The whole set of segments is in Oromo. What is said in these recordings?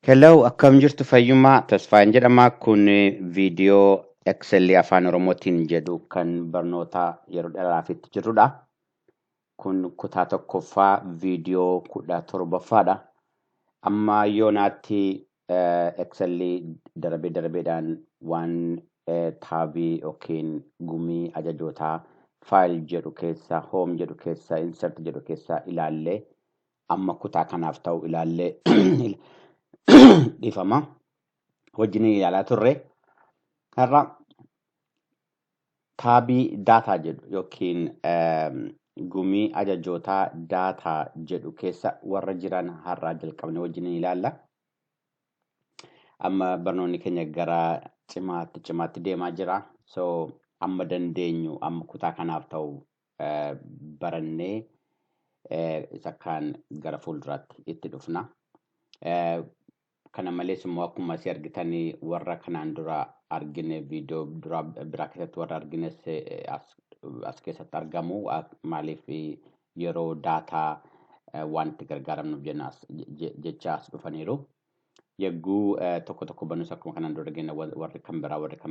Hello, akkam jirtu? Fayyummaa Tasfaayeen jedhama. Kun viidiyoo Excel afaan Oromootiin jedhu kan barnoota yeroo dheeraaf itti jirrudha. Kun kutaa tokkoffaa viidiyoo 17ffaadha. Amma yoonaatti Excel darbee darbeedhaan waan taabii yookiin gumii ajajootaa file jedhu keessa, home jedhu keessa, insert jedhu keessa ilaallee amma kutaa kanaaf ta'u ilaallee, dhiifama, wajjin ilaalaa turre. Har'a taabii daataa jedhu yookiin gumii ajajootaa daataa jedhu keessa warra jiran har'aa jalqabne wajjin ilaalla. Amma barnoonni keenya gara cimaatti cimaatti deemaa jira. So amma dandeenyu amma kutaa kanaaf ta'u barannee isa kaan gara fuulduraatti itti dhufna. Kana malees immoo akkuma asii argitanii warra kanaan dura argine, viidiyoo dura biraa keessatti warra argines as keessatti argamu. Maaliif yeroo daataa waan itti gargaaramnuuf jenna jecha as dhufaniiru. Yagguu tokko tokko banus akkuma kanaan dura argine warri kan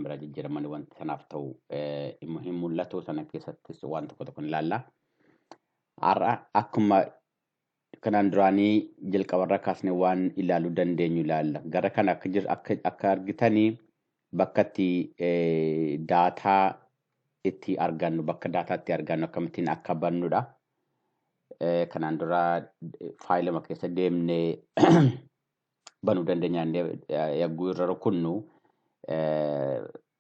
biraa jijjiiramanii wanti sanaaf ta'u hin mul'atu, sana keessattis waan tokko tokko ni ilaalla. Har'a akkuma kanaan duraanii jalqabarra kaasne waan ilaaluu dandeenyu ilaalla. Gara kana akka jir akka argitanii bakka itti daataa itti argannu, bakka daataa itti argannu akkamittiin akka bannudha. Kanaan dura faayiluma keessa deemnee banuu dandeenya yagguu irra rukunnu,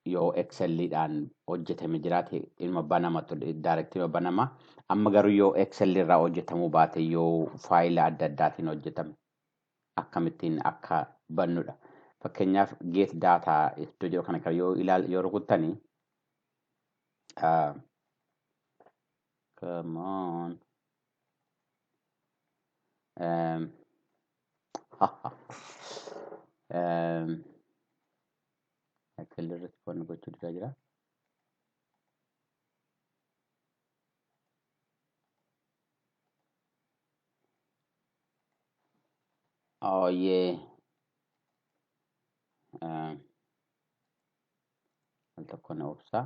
yoo Exceliidhaan hojjetame jiraate ilma banama, direct ilma banama. Amma garuu yoo Excel irraa hojjetamuu baate, yoo faayila adda addaatiin hojjetame akkamittiin akka bannudha. Fakkeenyaaf get data iddoo jiru kana yoo ilaal yoo rukuttanii, come on, Excel irratti wanni gochuu didaa jira. Oh yeah. Al tokko na obsa.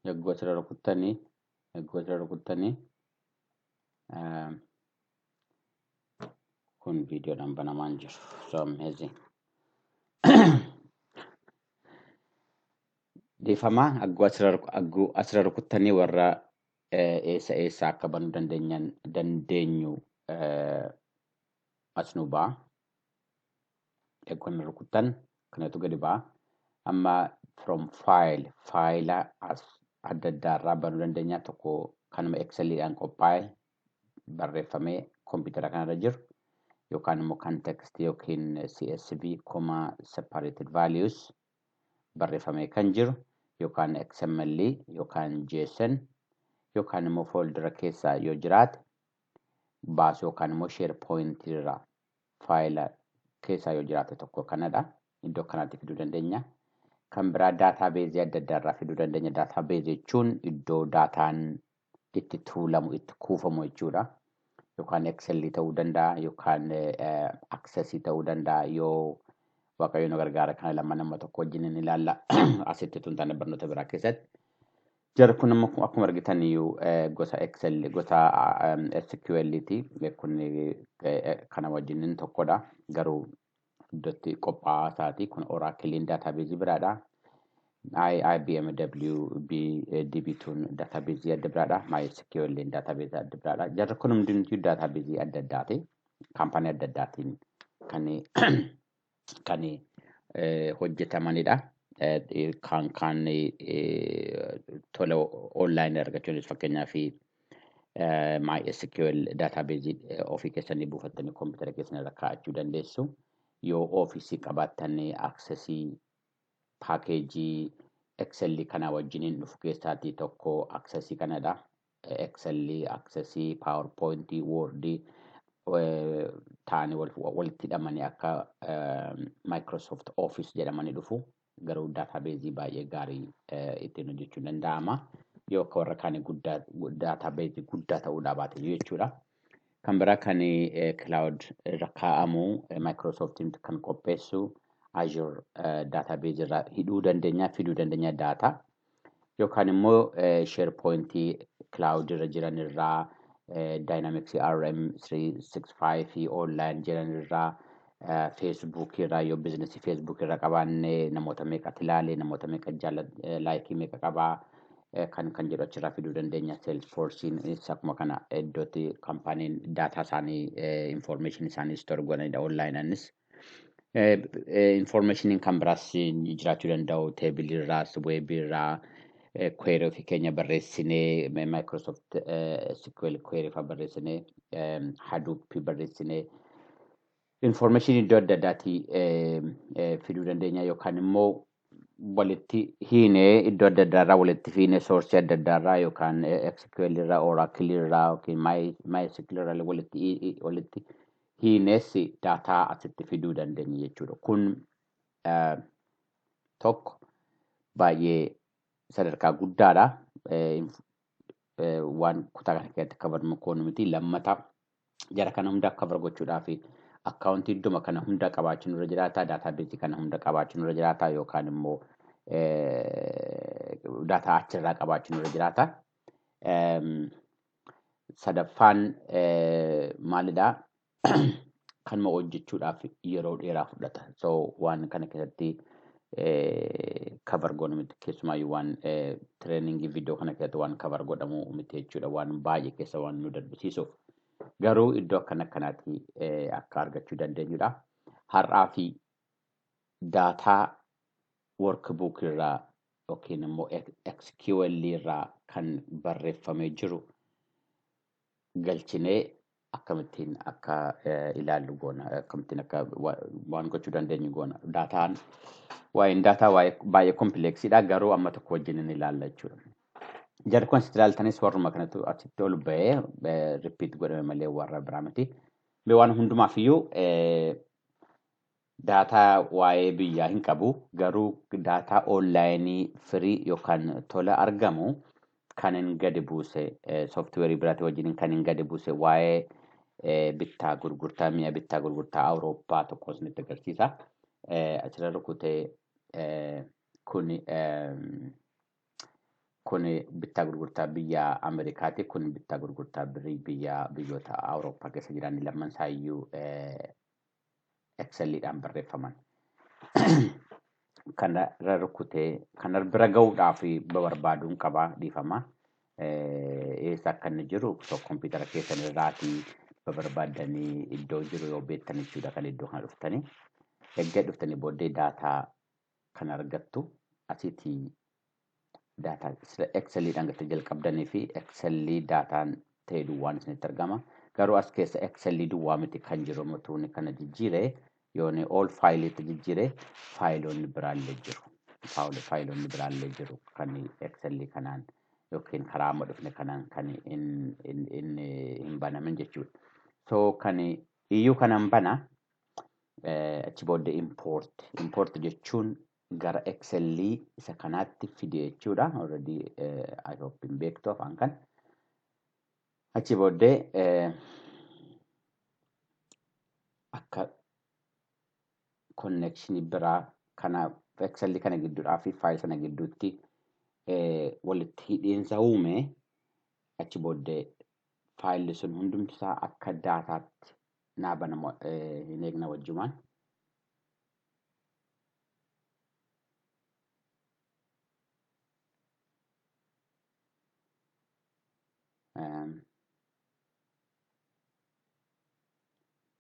Yagguu asirra rukuttanii kun viidiyoodhaan banamaan jiru. So amazing. Dhiifama, agguu asirra rukuttanii warra eessa eessa akka banuu dandeenyu as nu ba'a. Eeguu kana rukuttan kanatu gadi ba'a. Amma from file, faayila as adda addaa irraa banuu dandeenya. Tokko kanuma Exceliidhaan qophaa'e barreeffamee kompiitara kanarra jiru yookaan immoo kan text yookiin CSV, comma separated values, barreeffamee kan jiru yookaan XML yookaan JSON yookaan immoo fooldara keessaa yoo jiraate baasuu yookaan immoo SharePoint irraa faayila keessaa yoo jiraate tokko kanadha. Iddoo kanatti fiduu dandeenya. Kan biraa daataabeezii adda addaa irraa fiduu dandeenya. Daataabeezii jechuun iddoo daataan itti tuulamu, itti kuufamu jechuudha. Yookaan Excel ta'uu danda'a yookaan Access ta'uu danda'a. Yoo Waaqayyo nu gargaara kana lama nama tokko wajjin ni ilaalla. Asitti tun taane barnoota biraa keessatti. Jarri kun immoo akkuma argitan iyyuu gosa Excel, gosa SQL ti. Kun kana wajjin tokkodha. Garuu iddootti qophaa'aa isaati. Kun Oracle'n daataabeezii biraadha. IBM WB DB2 daataabeezii adda biraadha. MySQL daataabeezii adda biraadha. Jarri kun hundumtuu daataabeezii adda addaati. Kaampaanii adda addaatiin kan hojjetamanidha. Kan tola online argachuunis, fakkeenyaaf MySQL daataabeezii ofii keessanii buufattanii kompiitara keessan irra kaa'achuu dandeessu. Yoo oofisii qabaattan Accessii paakeejii Excel kana wajjiniin dhufu keessaatii tokko Accessii kanadha. Excel, Accessii, PowerPoint, Word ta'anii walitti hidhamanii akka Microsoft Office jedhamanii dhufu. Garuu daataabeezii baay'ee gaarii ittiin hojjechuun danda'ama. Yoo akka warra kaanii guddaa daataabeezii guddaa ta'uudhaa baate jechuudha. Kan biraa kan cloud irra kaa'amu Microsoftiin kan qopheessu Azure daataabeezii irraa hidhuu dandeenya, fiduu dandeenya daataa. Yookaan immoo SharePoint cloud irra jiran irraa, Dynamics CRM 365 online jiran irraa, Facebook irraa, yoo biizinasii Facebook irra qabaanne namoota meeqatti ilaale, namoota meeqa laayikii meeqa qabaa kan jedhu achirraa fiduu dandeenya. Salesforce'n akkuma kana iddootti kaampaaniin daataa isaanii, information isaanii store godhanidha online anis. Informationiin kan biraas jiraachuu danda'u, teebilii irraas, weebii irraa, query ofii keenya barreessinee, Microsoft SQL query fa'aa barreessinee, Hadoop barreessinee, information iddoo adda addaatii fiduu dandeenya yookaan immoo walitti hiinee iddoo adda addaarraa walitti fiinee soorsii adda addaarraa yookaan SQL irraa, Oracle irraa yookiin MySQL irraa walitti hiinees daataa asitti fiduu dandeenya jechuudha. Kun tokko baay'ee sadarkaa guddaadha. Waan kutaa kana keessatti cover goonu miti. Lammata jara kana hunda cover gochuudhaaf akkaawuntii idduma kana hunda qabaachuun nurra jiraata. Daataabeezii kana hunda qabaachuun nurra jiraata yookaan immoo daataa achirraa qabaachuun nurra jiraata. Sadaffaan maalidhaa? Kanuma hojjechuudhaaf yeroo dheeraa fudhata. So waan kana keessatti cover goonu miti, keessumaayyuu waan tireeningii viidiyoo kana keessatti waan cover godhamu miti jechuudha, waan baay'ee keessa waan nu darbisiisuuf. Garuu iddoo akkana akkanaatti akka argachuu dandeenyudha. Har'aa fi daataa workbook irraa yookiin immoo SQL irraa kan barreeffamee jiru galchinee akkamittiin akka ilaallu goona, akkamittiin akka waan gochuu dandeenyu goona. Daataan, waa'een daataa baay'ee kompleksiidha, garuu amma tokko wajjin ni ilaalla jechuudha. Jarri kun asitti ilaaltanis warruma kanatu asitti ol ba'ee repeat godhame malee warra biraa miti. Mee waan hundumaaf iyyuu daataa waa'ee biyyaa hin qabu, garuu daataa onlaayinii firii yookaan tola argamu kan hin gadi buuse, sooftiweerii biraatti wajjin kan hin gadi buuse, waa'ee bittaa gurgurtaa mi'a bittaa gurgurtaa Awurooppaa tokko isinitti agarsiisa. Achirra rukutee kun bittaa gurgurtaa biyya Ameerikaati. Kun bittaa gurgurtaa birrii biyyoota Awurooppaa keessa jiran lamman isaayyuu Exceliidhaan barreeffaman. Kana irra rukutee kana bira gahuudhaaf barbaaduun qaba, dhiifama. Eessa akka inni jiru kompiitara keessan irraatii barbaaddanii iddoo jiru yoo beektan jechuudha kan iddoo kana dhuftanii. Erga dhuftanii booddee daataa kan argattu asiitii, daataa Exceliidhaan gatti jalqabdanii fi Excelii daataan ta'e duwwaan isinitti argama. Garuu as keessa Excelii duwwaa miti kan jiru, mutuun kana jijjiire yooni all faayiliitti jijjiire faayiloonni biraallee jiru. Faayiloonni biraallee jiru kan Excelii kanaan yookiin karaa amma dhufne kanaan kan hin banamin jechuudha. So kan iyyuu kanan bana, achi booddee import. Import jechuun gara Excelii isa kanaatti fide jechuudha. Already I hope hin beektu afaan kan. Achi booddee akka connection biraa kana Excelii kana gidduudhaa fi faayil sana gidduutti walitti hidhiinsa uume, achi booddee faayilli sun hundumti isaa akka daataatti naa banamu hin eegna wajjumaan.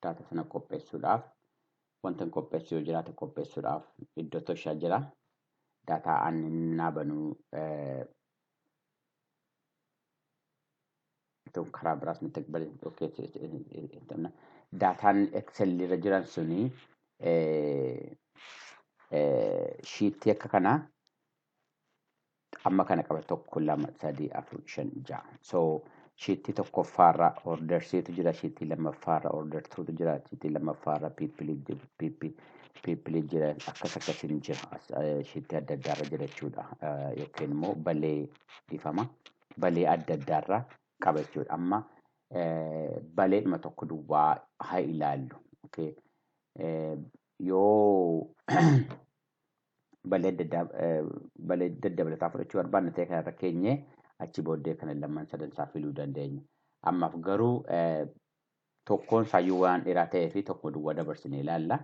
Daata sana qopheessuudhaaf, wanta qopheessu yoo jiraate qopheessuudhaaf iddoo toshaa jira. Daataa ani naa banuu karaa biraas nutti. Daataan Excel irra jiran suni Sheetii akka kanaa amma kana qaba 1 2 3 4 5 6. So sheetii tokkoffaarra ordersiitu jira, sheetii lammaffaarra ordertuutu jira, sheetii lammaffaarra people jira, akkas akkasiin jira. Sheetii adda addaarra jira jechuudha. Yookiin immoo balee dhiifama. Balee adda addaarra qaba jechuudha. Amma baleedhuma tokko duwwaa haa ilaallu. Okay. Yoo balee adda addaa balee daddabalataa fudhachuu barbaanne ta'e kanarra keenyee achi booddee kana lamaan sadan isaa filuu dandeenya. Ammaaf garuu tokkoon isaayyuu waan dheeraa ta'ee fi tokko duwwaa dabarsinee ilaalla.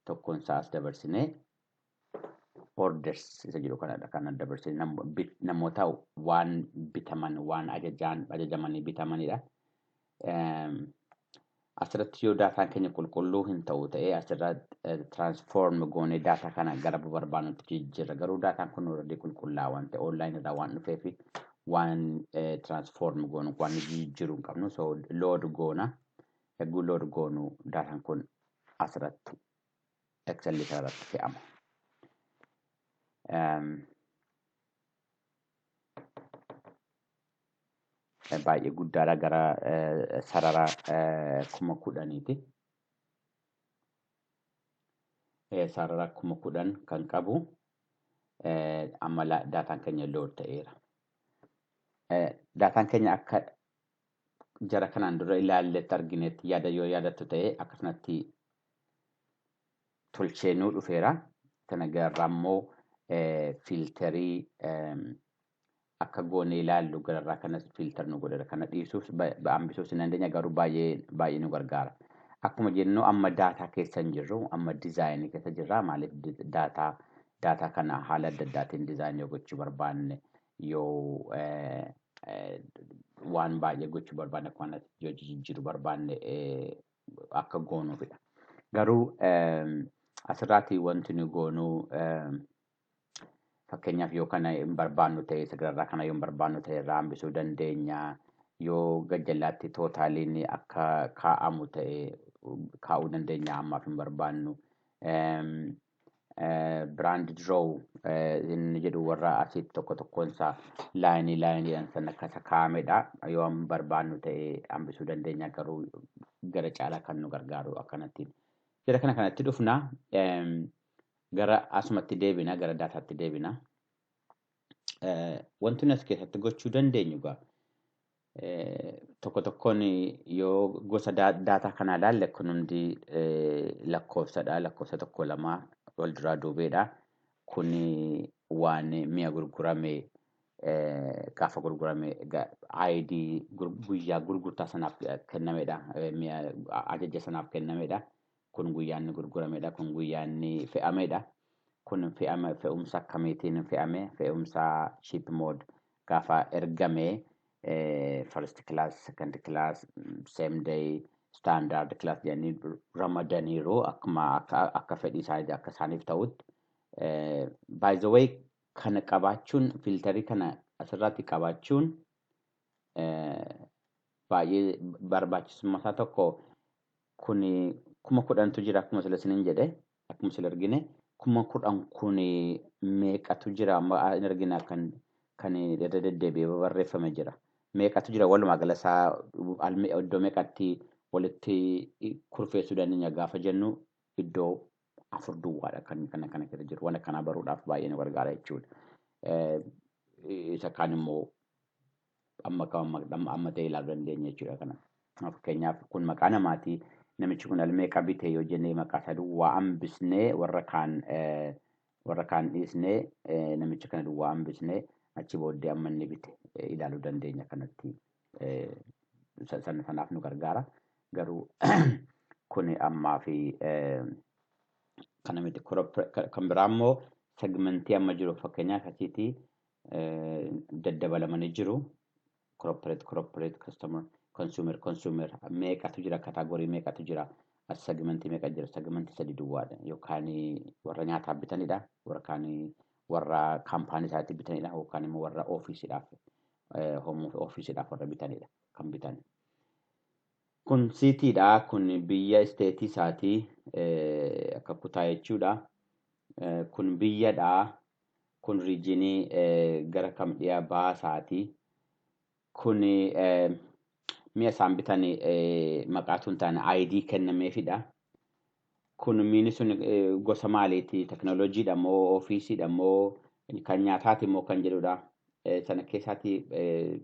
Tokkoon isaas dabarsinee orders isa jedhu kanadha kan dabarsinee namoota waan bitaman waan ajajamanii bitamanidha. Asirratti yoo daataan keenya qulqulluu hin ta'u ta'ee asirratti transform goonee daataa kana gara barbaannutti jijjiirra. Garuu daataan kun already qulqullaa'aa waan ta'e online irraa waan dhufeef waan transform goonu waan jijjiiruu hin qabnu. So load goona. Eeguu load goonu daataan kun asirratti Excel kanarratti fe'ama. Baay'ee guddaadha gara sarara 10,000ti. Sarara 10,000 kan qabu amma daataan keenya load ta'eera. Daataan keenya akka jara kanaan dura ilaalletti arginetti yaada yoo yaadattu ta'e akkasumatti tolchee nuu dhufeera. Kana gararraa immoo fiiltarii akka goonee ilaallu gararraa kanas fiiltar nu godheera. Kana dhiisuuf hambisuus hin dandeenya garuu baay'ee baay'ee nu gargaara. Akkuma jennu amma daataa keessa hin jirru amma diizaayinii keessa jirra. Maaliif daataa kana haala adda addaatiin diizaayinii gochuu barbaanne yoo waan baay'ee gochuu barbaanne akka waan yoo jijjiiruu barbaanne akka goonuufidha. Garuu asirraatti wanti nu goonuu fakkeenyaaf yoo kana hin barbaannu ta'e sagararraa kana yoo hin barbaannu ta'e irraa hambisuu dandeenya. Yoo gajjallaatti tootaaliin akka kaa'amu ta'e kaa'uu dandeenya ammaaf hin barbaannu. Brand draw inni jedhu warra asitti tokko tokkoon isaa laayinii laayiniidhaan san akka isa kaa'amedha. Yoo hin barbaannu ta'e hambisuu dandeenya garuu gara caalaa kan nu gargaaru akkanatti. Jara kana kanatti dhufna. Gara asumatti deebina gara daataatti deebina. Wanti nuti as keessatti gochuu dandeenyu egaa tokko tokkoon yoo gosa daataa kanaa ilaalle kun hundi lakkoofsadha. Lakkoofsa 1 2 wal duraa duubeedha. Kun waan mi'a gurgurame gaafa gurgurame ID guyyaa gurgurtaa sanaaf kennamedha. Mi'a ajaja sanaaf kennamedha. Kun guyyaa inni gurguramedha. Kun guyyaa inni fe'amedha. Kun fe'umsa akkamiitiin fe'ame? Fe'umsa ship mode gaafa ergame first class, second class, same day, standard class jedhanii ramadaniiru akkuma akka fedhii isaanii akka isaaniif ta'utti. By the way kana qabaachuun fiiltarii kana asirratti qabaachuun baay'ee barbaachisummaa isaa tokko kun 10,000tu jira akkuma sila isiniin jedhe akkuma sila argine 10,000 kun meeqatu jira amma hin argina kan irra deddeebi'ee barreeffame jira. Meeqatu jira walumaa gala isaa iddoo meeqatti walitti kurfeessuu dandeenya gaafa jennu iddoo 4 duwwaadha kan kana kana keessa jiru. Waan akkanaa baruudhaaf baay'ee nu gargaara jechuudha. Isa kaan immoo amma amma ta'e ilaaluu dandeenya jechuudha kana. Fakkeenyaaf kun maqaa namaati. Namichi kun al meeqa bite yoo jennee maqaa isaa duwwaa hambisnee warra kaan dhiisnee namicha kana duwwaa hambisnee achi booddee amma inni bite ilaaluu dandeenya kanatti sanaaf nu gargaara. Garuu kun ammaa fi kana miti kan biraa immoo segmentii amma jiru fakkeenyaaf asiitii daddabalamanii jiru. Corporate, corporate, customer, consumer, consumer meeqatu jira kaataagorii meeqatu jira as segmentii meeqa jira segmentii 3 duwwaadha yookaan warra nyaataaf bitanidha yookaan warra kaampaanii isaatti bitanidha yookaan immoo warra ofiisiidhaaf hoomuu ofiisiidhaaf warra bitanidha kan bitan. Kun citydha. Kun biyya state isaatii akka kutaa jechuudha. Kun biyyadha. Kun region gara kam dhiyaa baasaati. Kun mi'a isaan bitan maqaatu hin taane ID kennameefidha. Kun miini sun gosa maaliiti? Teknooloojiidha moo officeiidha moo kan nyaataati moo kan jedhudha. Sana keessaati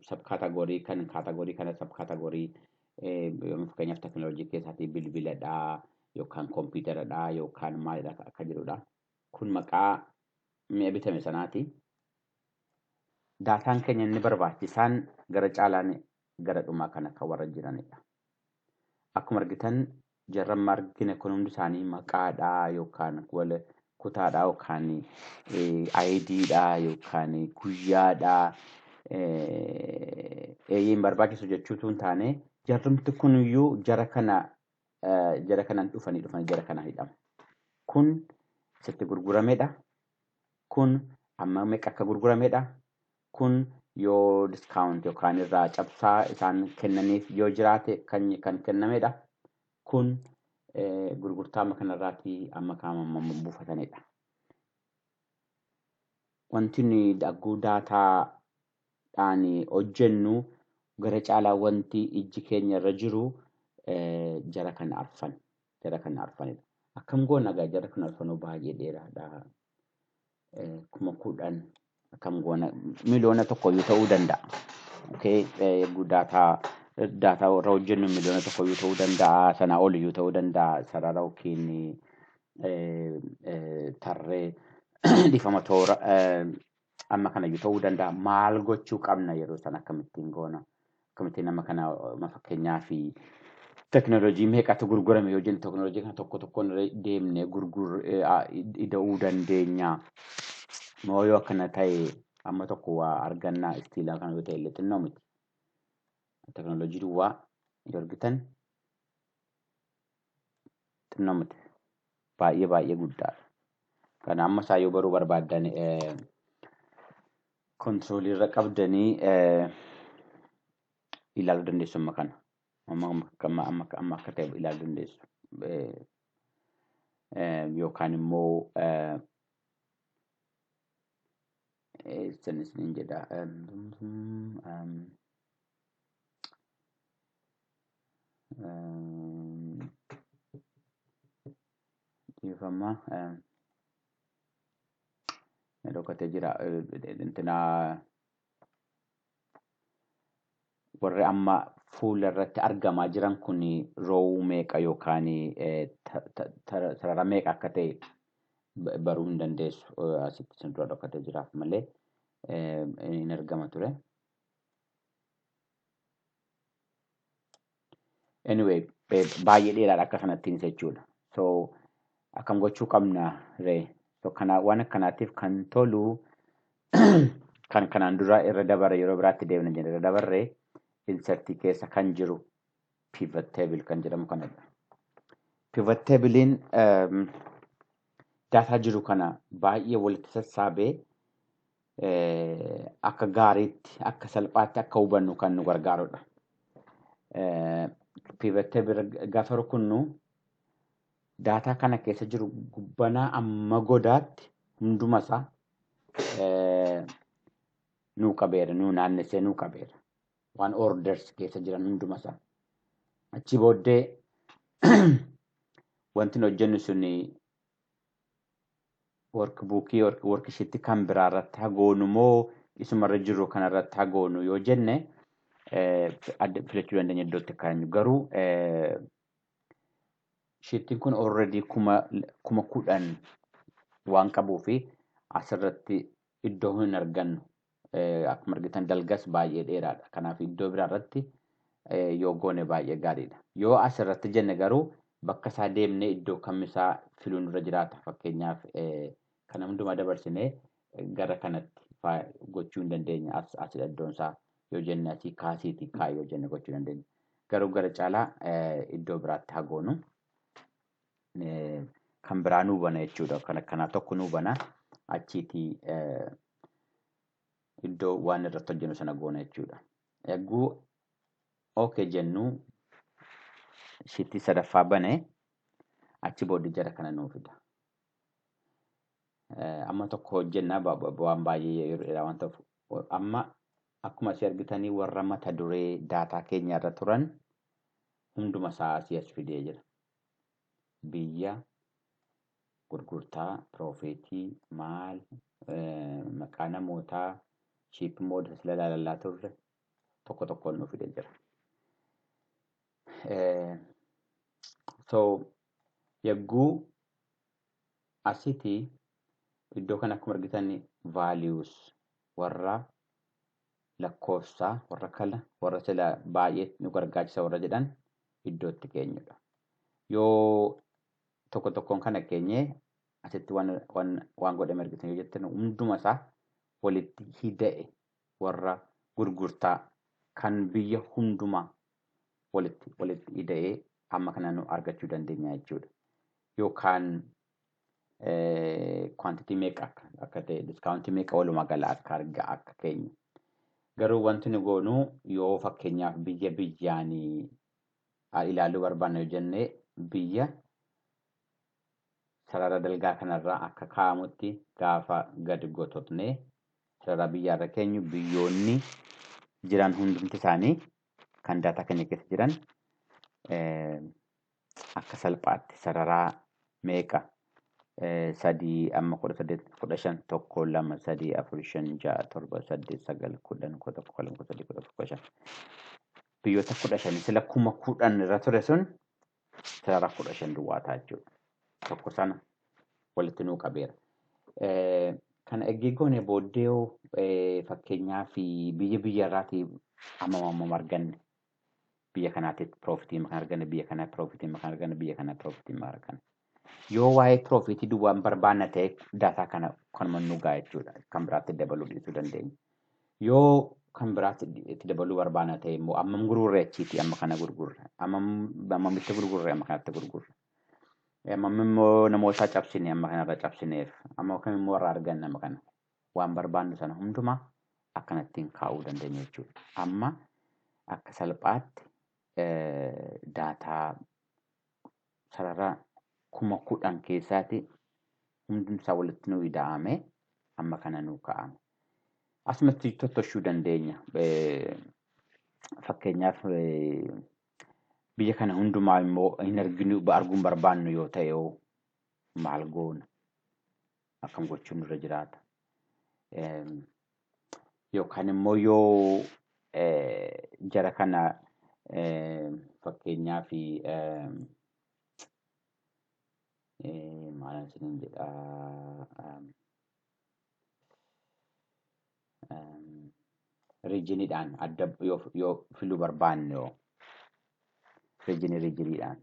subcategory kan category kana subcategory, fakkeenyaaf teknooloojii keessaati bilbiladha yookaan kompiitaradha yookaan maalidha akka jedhudha. Kun maqaa mi'a bitame sanaati. Daataan keenya inni barbaachisaan gara caalaan gara dhumaa kana kan warra jiranidha. Akkuma argitan, jarra amma argine kun hundi isaanii maqaadha yookaan wal kutaadha yookaan IDdha yookaan guyyaadha. Eeyyee, hin barbaachisu jechuutu hin taane, jarrumti kuniyyuu jara kana jara kanaan dhufanii dhufanii jara kanaan hidhama. Kun isatti gurguramedha. Kun amma meeqa akka gurguramedha. Kun yoo discount yookaan irraa cabsaa isaan kennaniif yoo jiraate kan kennamedha. Kun gurgurtaa amma kanarraatii amma kaama buufatanidha. Wanti nuyi dhagguu daataadhaan hojjennu gara caalaa wanti ijji keenya irra jiru jara kana arfan. Jara kana arfanidha. Akkam goona egaa? Jara kana arfanuu baay'ee dheeraadha. 10,000 akkam goona? 1 million ta'uu danda'a. Okay, daataa daataa irra hojjennu 1 million ta'uu danda'a. Sanaa oliyyuu ta'uu danda'a. Sarara yookiin tarree, dhiifama, toora amma kanayyuu ta'uu danda'a. Maal gochuu qabna yeroo sana? Akkamittiin goona? Akkamittiin nama kana, fakkeenyaa fi teknooloojii meeqatu gurgurame yoo jennu, teknooloojii kana tokko tokkoon deemnee gurgur ida'uu dandeenya. Moo yoo akkana ta'e amma tokko waa argannaa istiilaa kana yoo ta'e illee xinnoo miti. Teknooloojii duwwaa yoo argitan xinnoo miti. Baay'ee baay'ee guddaadha. Kana amma isaa yoo baruu barbaaddan control irra qabdanii ilaaluu dandeessu amma kana. Amma amma amma akka ta'e ilaaluu dandeessu. Yookaan immoo eessan isiniin jedha. Dhiifama. Dhokatee jira. Intinaa warri amma fuula irratti argamaa jiran kun row meeqa yookaan sarara meeqa akka ta'e baruu hin dandeessu. Asitti isin dura dhokatee jiraaf malee hin argama ture. Anyway, baay'ee dheeraadha akka sanattiin jechuudha. So akkam gochuu qabna ree? So kana waan akkanaatiif kan tolu kan kanaan dura irra dabarre, yeroo biraatti deemna jenne irra dabarre, insert keessa kan jiru pivot table kan jedhamu kanadha. Pivot tablein daataa jiru kana baay'ee walitti sassaabee akka gaariitti, akka salphaatti akka hubannu kan nu gargaarudha. Pivot table gaafa rukunnu daataa kana keessa jiru gubbanaa amma godaatti hunduma isaa nuu qabeera, nuu naannessee nuu qabeera. Waan orders keessa jiran hunduma isaa. Achi booddee wanti nu hojjennu suni workbookii worksheetii kan biraa irratti hagoonu moo isumarra jiru kanarratti hagoonu yoo jenne filachuu dandeenya iddootti kaanyu. Garuu sheetiin kun already 10,000 waan qabuu fi asirratti iddoo hin argannu. Akkuma argitan dalgas baay'ee dheeraadha. Kanaaf iddoo biraa irratti yoo goone baay'ee gaariidha. Yoo asirratti jenne garuu bakka isaa deemnee iddoo kamisaa filuun irra jiraata. Fakkeenyaaf kana hundumaa dabarsinee gara kanatti gochuu hin dandeenya. Asidha iddoon isaa yoo jenne, asii kaasiitii kaa'e yoo jenne gochuu dandeenya. Garuu gara caalaa iddoo biraatti hagoonu. Kan biraa nuu bana jechuudha. Kan akkanaa tokko nuu bana. Achiitii iddoo waan irratti hojjennu sana goona jechuudha. Egguu okay jennu Shiitii sadaffaa banee achi booddee jara kana nuu fida. Amma tokko hojjennaa waan baay'ee yeroo dheeraa waan ta'uuf amma akkuma asii argitanii warra mata duree daataa keenya irra turan hunduma isaa asii as fidee jira. Biyya, gurgurtaa, piroofitii, maal, maqaa namootaa, shiip mood sila ilaalaa turre tokko tokkoon nu fidee jira. So yagguu asitti iddoo kana akkuma argitan values warra lakkoofsaa warra kala warra sila baay'ee nu gargaachisa warra jedhan iddootti keenyudha. Yoo tokko tokkoon kana keenyee asitti waan godhame argitan yoo jettan hunduma isaa walitti hidhee warra gurgurtaa kan biyya hundumaa walitti hidhee amma kana nu argachuu dandeenya jechuudha. Yookaan quantity meeqa akka ta'e discountii meeqa walumaa gala akka argaa akka keenya. Garuu wanti nu goonu yoo fakkeenyaaf biyya biyyaan ilaaluu barbaanne yoo jenne biyya sarara dalgaa kanarraa akka kaa'amutti gaafa gadi gototnee sarara biyyaarra keenyu biyyoonni jiran hundumti isaanii kan daataa keenya keessa jiran akka salphaatti sararaa meeqa 3 amma 18 15 1 2 3 4 5 6 7 8 9 10 11 12 13 14 15 biyyoota 15 sila 10,000 irra ture sun sarara 15 duwwaa ta'a jechuudha. Tokko sana walitti nuu qabeera. Kana eegee goone booddee fakkeenyaaf biyya biyyarraatii amma arganne biyya kanaatti piroofitii kan arganne biyya kana piroofitii kan arganne biyya kana piroofitii kan arganne. Yoo waa'ee piroofitii duwwaan barbaanna ta'e daataa kana kanuma nu ga'a jechuudha. Kan biraatti dabaluu dhiisuu dandeenya. Yoo kan biraatti itti dabaluu barbaanna ta'e immoo ammam gurgurre achiiti amma kana gurgurre ammamitti gurgurre amma kanatti gurgurre. Ammam immoo namoota cabsine amma kanarra cabsineef amma kam immoo irraa arganne amma kana waan barbaannu sana hundumaa akkanattiin kaa'uu dandeenya jechuudha. Amma akka salphaatti daataa sarara 10,000 keessaati hundumsaa walitti nu ida'ame amma kana nu kaa'ame. Asumatti tottoshuu dandeenya. Fakkeenyaaf biyya kana hundumaa immoo hin arginu arguun barbaannu yoo ta'e maal goona? Akkam gochuun nurra jiraata? Yookaan immoo yoo jara kana fakkeenyaaf maal isiniin jedhaa riijiniidhaan adda yoo filuu barbaanne yoo riijiniidhaan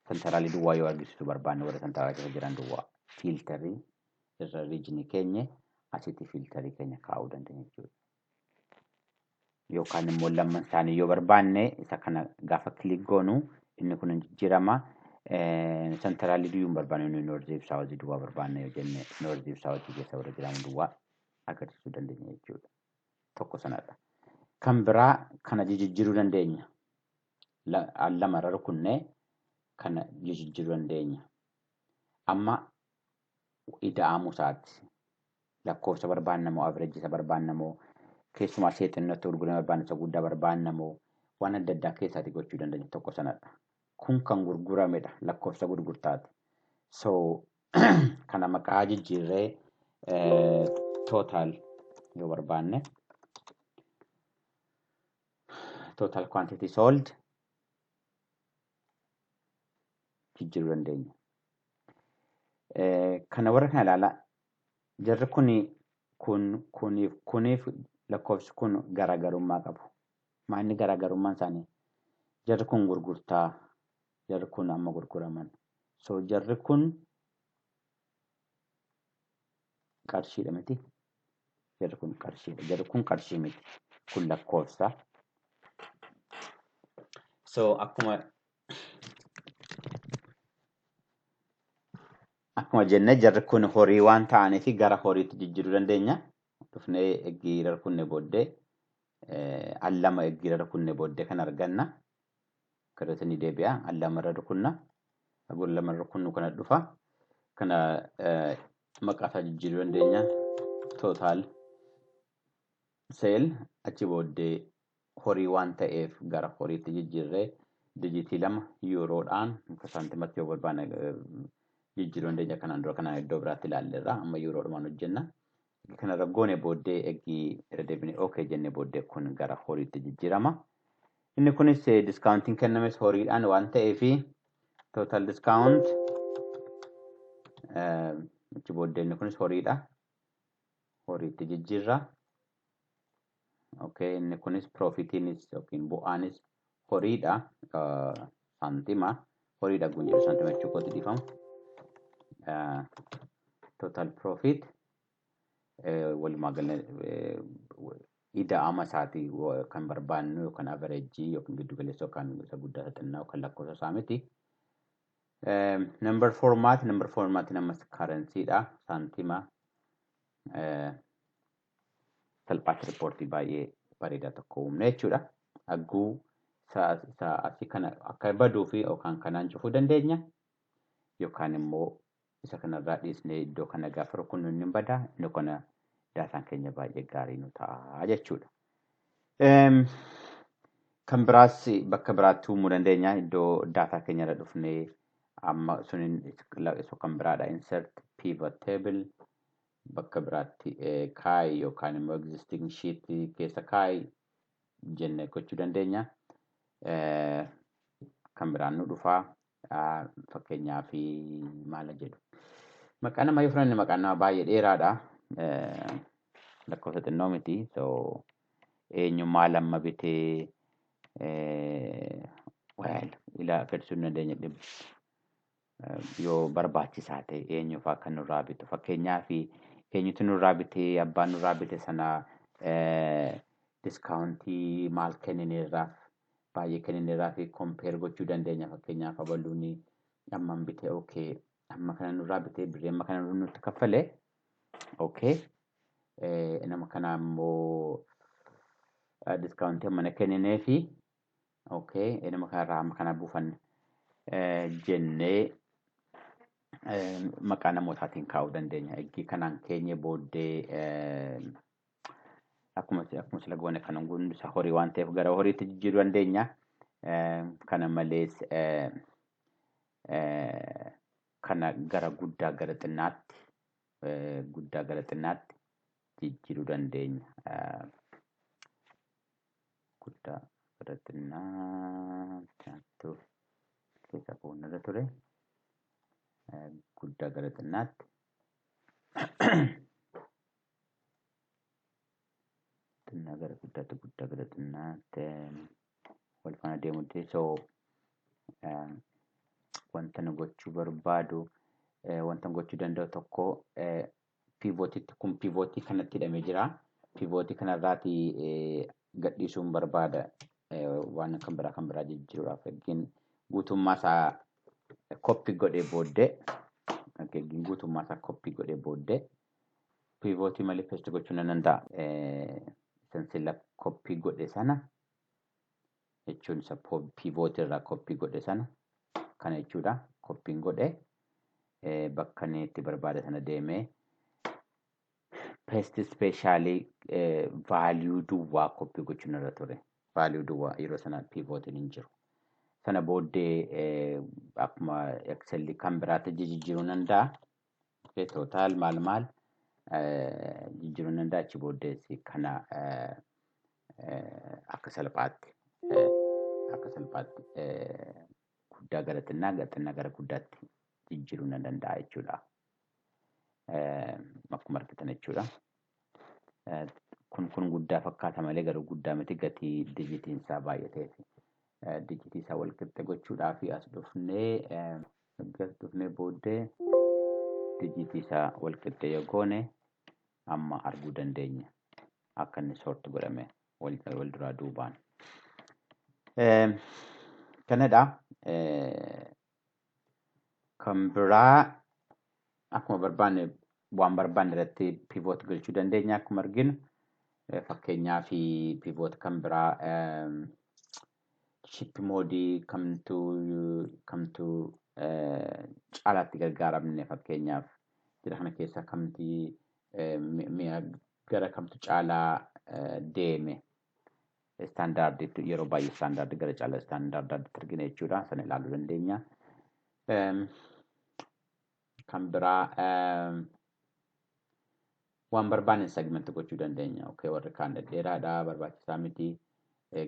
sentraalii duwwaa yoo argisiisuu barbaanne warra sentraalii keessa jiran duwwaa fiiltarii irra riijinii keenya asitti fiiltarii keenya kaa'uu dandeenya jechuudha. Yookaan immoo lamman isaanii yoo barbaanne isa kana gaafa kilik goonu inni kun jijjiirama. Sentraalii duwwaa hin barbaanne nuyi noorzii fi saawuzii duwwaa barbaanne yoo jenne noorzii fi saawuzii keessa warra jiran duwwaa agarsiisuu dandeenya jechuudha. Tokko sanadha. Kan biraa kana jijjiiruu dandeenya. Lamarra rukunnee kana jijjiiruu dandeenya. Amma ida'amuu isaati. Lakkoofsa barbaanna moo averejii isa barbaanna moo keessumaa seexannootti gurgurame barbaanna isa guddaa barbaanna moo waan adda addaa keessaati gochuu dandeenya tokko sanadha. Kun kan gurguramedha lakkoofsa gurgurtaati. So kana maqaa jijjiirree total yoo barbaanne total quantity sold jijjiiruu dandeenya. Kana warra kana ilaalaa jarri kuniif lakkoofsi kun garaagarummaa qabu. Maalni garaagarummaan isaanii? Jarri kun gurgurtaa, jarri kun amma gurguraman. So jarri kun qarshiidha miti. Jarri kun qarshiidha. Jarri kun qarshii miti. Kun lakkoofsa. So akkuma jenne jarri kun horii waan ta'aniif gara horiitti jijjiiruu dandeenya. Dhufnee eeggiira rukunne booddee al lama eeggiira rukunne booddee kan arganna. Kanatti ni deebi'a. Al lamarra rukunna. Al lamarra rukunnu kana dhufa. Kana maqaa isaa jijjiiruu dandeenya. Total sale achi booddee horii waan ta'eef gara horiitti jijjiirree dijitii 2 yuuroodhaan akka saantimatti yoo barbaanne jijjiiruu dandeenya. Kanaan dura kanaan iddoo biraatti ilaalleerra. Amma yuuroodhumaan hojjenna. Kanarra goone booddee eegii irra deebinee okay jennee booddee kun gara horiitti jijjiirama. Inni kunis discountiin kennames horiidhaan waan ta'eef total discount achi booddee inni kunis horiidha. Horiitti jijjiirra. Okay, inni kunis profitiinis yookiin bu'aanis horiidha. Saantima horiidha kun jedhu saantima jechuu kootti dhiifama. Total profit walumaa gala ida'ama isaatii kan barbaannu yookaan average yookiin giddu galeessa yookaan isa guddaa isa xinnaa yookaan lakkoofsa isaa miti. Number format ammas currency-dha. Saantima salphaatti riippoortii baay'ee bareedaa tokko uumne jechuudha. Hagguu isa asii kana akka baduu fi yookaan kanaan cufuu dandeenya. Yookaan immoo isa kanarraa dhiisnee iddoo kana gaafa rukunnu inni bada. Inni kana daataan keenya baay'ee gaarii nu ta'a jechuudha. Kan biraas bakka biraatti uumuu dandeenya. Iddoo daataa keenya irra dhufnee amma sun isa kan biraadha. Insert pivot table bakka biraatti kaayi yookaan immoo existing sheet keessa kaayi jennee gochuu dandeenya. Kan biraan nu dhufaa, fakkeenyaaf maal jedhu. Maqaa namaa yoo fudhanne maqaan namaa baay'ee dheeraadha. Lakkoofsa xinnoo miti. So eenyu maal amma bitee, well, ilaa fedhisuu hin dandeenya yoo barbaachisaa ta'e eenyu fa'aa kan nurraa bitu, fakkeenyaaf eenyutu nurraa bitee, abbaan nurraa bite sana discountii maal kennineerraaf, baay'ee kennineerraa fi compare gochuu dandeenya. Fakkeenyaaf abaluun amman bitee, okay, amma kana nurraa bitee birrii amma kana nutti kaffale, okay, nama kana immoo discountii amma kenninee fi okay, nama kanarraa amma kana buufanne jennee maqaa namootaatiin kaa'uu dandeenya. Eggii kanaan keenye booddee akkuma sila goone kan hundi isaa horii waan ta'eef gara horiitti jijjiiruu dandeenya. Kana malees kana gara guddaa gara xinnaatti, guddaa gara xinnaatti jijjiiruu dandeenya. Guddaa gara xinnaatti keessa boonarra ture. Guddaa gara xinnaatti. Xinnaa gara guddaatti, guddaa gara xinnaatti wal faana deemuutti. So wanta nu gochuu barbaadu, wanta gochuu danda'u tokko pivotitti, kun pivotii kanatti hidhamee jira. Pivotii kanarraati gadhiisuun barbaada waan kan biraa jijjiiruudhaaf. Eegin guutummaa isaa copy godhee booddee, eegin guutummaa isaa copy godhee booddee pivotii malee paste gochuu nan danda'a. Isan sila copy godhe sana jechuun isa pivotii irraa copy godhe sana kana jechuudha. Copyn godhe bakka inni itti barbaade sana deemee paste specialii value duwwaa copy gochuun irra ture. Value duwwaa yeroo sana pivotiin hin jiru. Sana booddee akkuma Excel kan biraatti jijjiiruu danda'a. Total maal maal jijjiiruu danda'a. Achi booddees kana akka salphaatti guddaa gara xinnaa, xinnaa gara guddaatti jijjiiruu nan danda'a jechuudha. Akkuma argitan jechuudha. Kun guddaa fakkaata malee garuu guddaa miti, gatii dijitiin isaa baay'ateef. Dijitii isaa wal qixxe gochuudhaaf as dhufnee booddee dijitii isaa wal qixxe yoo goone amma arguu dandeenya. Akka inni sort godhame wal duraa duubaan. Kanadha. Kan biraa akkuma barbaanne waan barbaanne irratti pivot galchuu dandeenya akkuma arginu. Fakkeenyaaf pivot kan biraa Ship mode kamtu caalaatti gargaaramne? Fakkeenyaaf, jira kana keessa kamti mi'a gara kamtu caalaa deeme? Standardiitti yeroo baay'ee standard, gara caalaa standarditti argina jechuudha. Sana ilaaluu dandeenya. Kan biraa waan barbaanne segment gochuu dandeenya. Okay, warri kaan dhedheeraadha, barbaachisaa miti.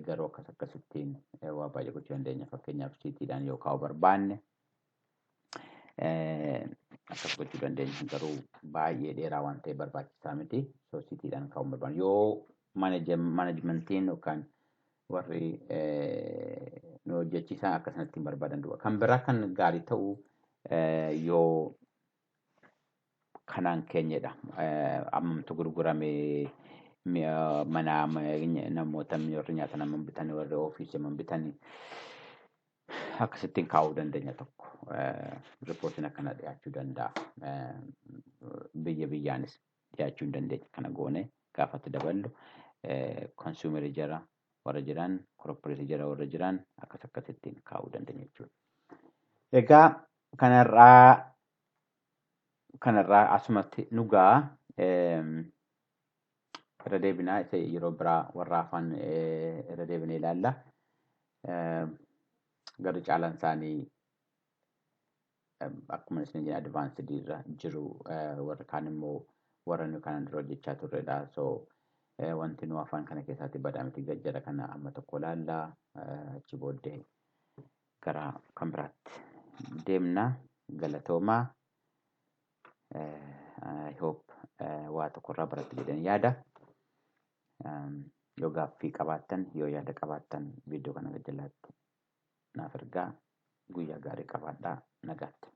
Garuu akkas akkasittiin waa baay'ee gochuu dandeenya. Fakkeenyaaf, citydhaan yoo kaa'uu barbaanne akkas gochuu dandeenya. Garuu baay'ee dheeraa waan ta'eef barbaachisaa miti. So citydhaan kaa'uu barbaanne. Yoo managementiin yookaan warri nu hojjechiisan akkasanatti hin barbaadan du'a. Kan biraa kan gaarii ta'u yoo kanaan keenyedha. Ammamtu gurgurame, mi'a manaa, namoota warri nyaata nama bitanii, warri ofiisii nama bitanii, akkasittiin kaa'uu dandeenya tokko. Reportiin akkana dhiyaachuu danda'a. Biyya biyyaanis dhiyaachuu hin dandeenya. Kana goone gaafatti daballu consumerii jara warra jiran, corporateii jara warra jiran, akkas akkasittiin kaa'uu dandeenya jechuudha. Egaa kanarraa asumatti nu ga'a. Irra deebinaa isa yeroo biraa warra afaan irra deebinee ilaalla. Garri caalaan isaanii akkuma isin jedhan advanced irra jiru, warri kaan immoo warra nu kanaan dura hojjechaa turredha. So wanti nu afaan kana keessatti badaa miti, jara kana amma tokko ilaalla. Achi booddee gara kan biraatti deemna. Galatoomaa. I hope waa tokkorraa barattu jedheen yaada. Yoo gaaffii qabaattan, yoo yaada qabaattan, viidiyoo kana jalaatti naaf ergaa. Guyyaa gaarii qabaadhaa. Nagaatti.